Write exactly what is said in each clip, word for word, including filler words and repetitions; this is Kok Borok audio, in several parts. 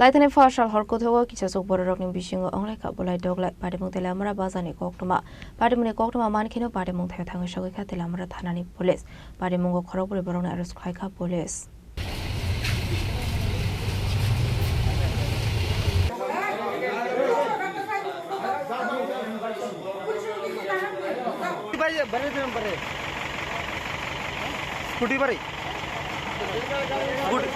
Laithani phasal hor kuthogo kisasuk bororokni bisingo wnglai kha bulai doglai. Patimung Teliamura bazarni koktwma. Patimungni koktwma mankheno patimung thaio thangwi sogwi kha Teliamura thanani police. Patimungo khorokbrwi borokno arrest khlai kha police. Scooty বাড়ি। Scooty,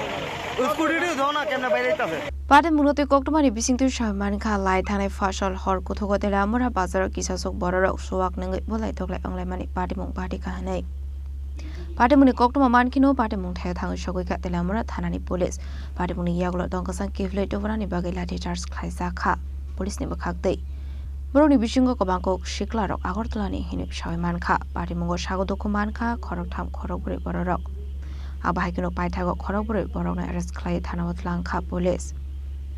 scooty দিয়ে দাও না, কেমনে বাইরে যাবে? Patimungno tei koktwmani bisingtwi sawi mankha, lai thanai phasal hor kuthogo Teliamura bazaro kisasuk bororok suwak nungwi bulai doglai wnglaimani patimung bati kahinai. Patimungni koktwma mankheno patimung thaio thangwi sogwi kha Teliamura thanani police. Patimungni yagulo tongkasang kiphilwi tuburanani bagwi lathi charge khlaijak kha police ni bwkhak twi. Borokni bisingo kwbang kok siklarok Agartala ni hinwi sawi mankha. Patimungo sago dukhu mankha khoroktham khorokbrwi bororok. Abo hai kheno paithago khorokbrwi borokno arrest khlai thanao twlang kha police.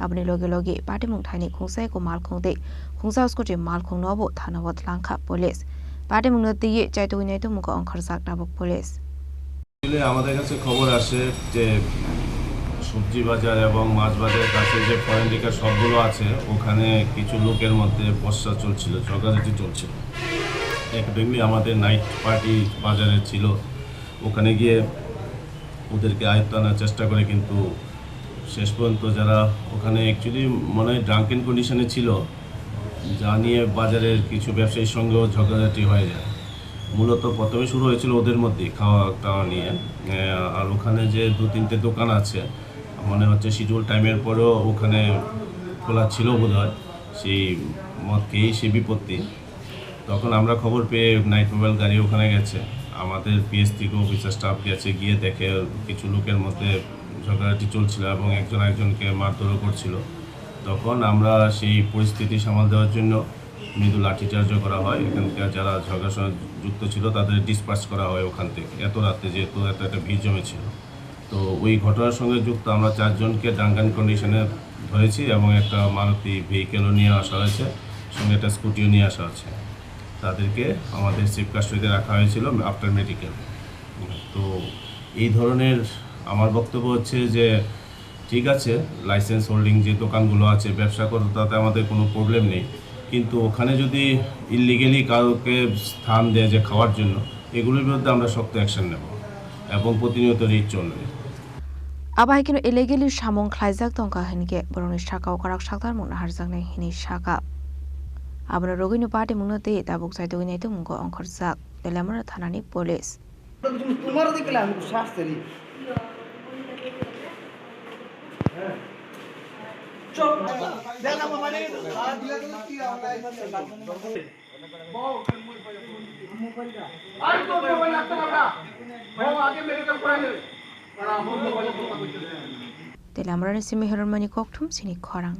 Aboni logi logi patimung thaini khungsa eko malkhung tei khungsa scooty malkhung nobo thanao twlang kha police. Patimungno twiwi chaitugwi naitukmungo ongkhorjak tabuk police. আসলে আমাদের কাছে খবর আসে যে সবজি বাজার এবং মাছ বাজারের কাছে যে ফরেন লিকার শপগুলো আছে, ওখানে কিছু লোকের মধ্যে বচসা চলছিল, ঝগড়াঝাটি চলছিল। এক ফ্যামিলি আমাদের নাইট পার্টি বাজারে ছিল, ওখানে গিয়ে ওদেরকে আয়ত্ত আনার চেষ্টা করে, কিন্তু শেষ পর্যন্ত যারা ওখানে অ্যাকচুয়ালি মনে হয় ড্রাঙ্কেন কন্ডিশনে ছিল, যা নিয়ে বাজারের কিছু ব্যবসায়ীর সঙ্গেও ঝগড়াঝাটি হয়ে যায়। মূলত প্রথমে শুরু হয়েছিল ওদের মধ্যেই খাওয়া দাওয়া নিয়ে। আহ, আর ওখানে যে দু তিনটে দোকান আছে, মনে হচ্ছে শিডিউল টাইমের পরেও ওখানে খোলা ছিল বোধহয়, সেই মদ খেয়েই সেই বিপত্তি। তখন আমরা খবর পেয়ে নাইট মোবাইল গাড়ি ওখানে গেছে, আমাদের পিএস থেকে অফিসার স্টাফ গেছে, গিয়ে দেখে কিছু লোকের মধ্যে ঝগড়াঝাটি চলছিল এবং একজন আরেকজনকে মারধরও করছিল। তখন আমরা সেই পরিস্থিতি সামাল দেওয়ার জন্য মৃদু লাঠিচার্জও করা হয়। এখানকার যারা ঝগড়ার সঙ্গে যুক্ত ছিল তাদের ডিসপার্স করা হয় ওখান থেকে, এত রাতে যেহেতু এত একটা ভিড় জমেছিল। তো ওই ঘটনার সঙ্গে যুক্ত আমরা চারজনকে ড্রাঙ্কেন কন্ডিশনে ধরেছি এবং একটা মারুতি ভেহিকেলও নিয়ে আসা হয়েছে, সঙ্গে একটা স্কুটিও নিয়ে আসা হয়েছে। তাদেরকে আমাদের সেফ কাস্টডিতে রাখা হয়েছিল আফটার মেডিকেল। তো এই ধরনের আমার বক্তব্য হচ্ছে যে ঠিক আছে, লাইসেন্স হোল্ডিং যে দোকানগুলো আছে, ব্যবসা করতে তাতে আমাদের কোনো প্রবলেম নেই, কিন্তু ওখানে যদি ইলিগালি কাউকে স্থান দেয় যে খাওয়ার জন্য, এগুলোর বিরুদ্ধে আমরা শক্ত অ্যাকশন নেব এবং প্রতিনিয়ত রেড চলবে। Abo hai kheno illegally samung khlaijak tongkha hinkhe borokni sakao kwrak saktarmung naharjaknai hinwi sakha. Abono rwgwino patimungno tei tabuk chaitugwi naitukmungo ongkhorjak Teliamura thanani police. तुम्हारा देख के हमको सांस चली। Teliamurani simi Hiromani kokthum sini khorang.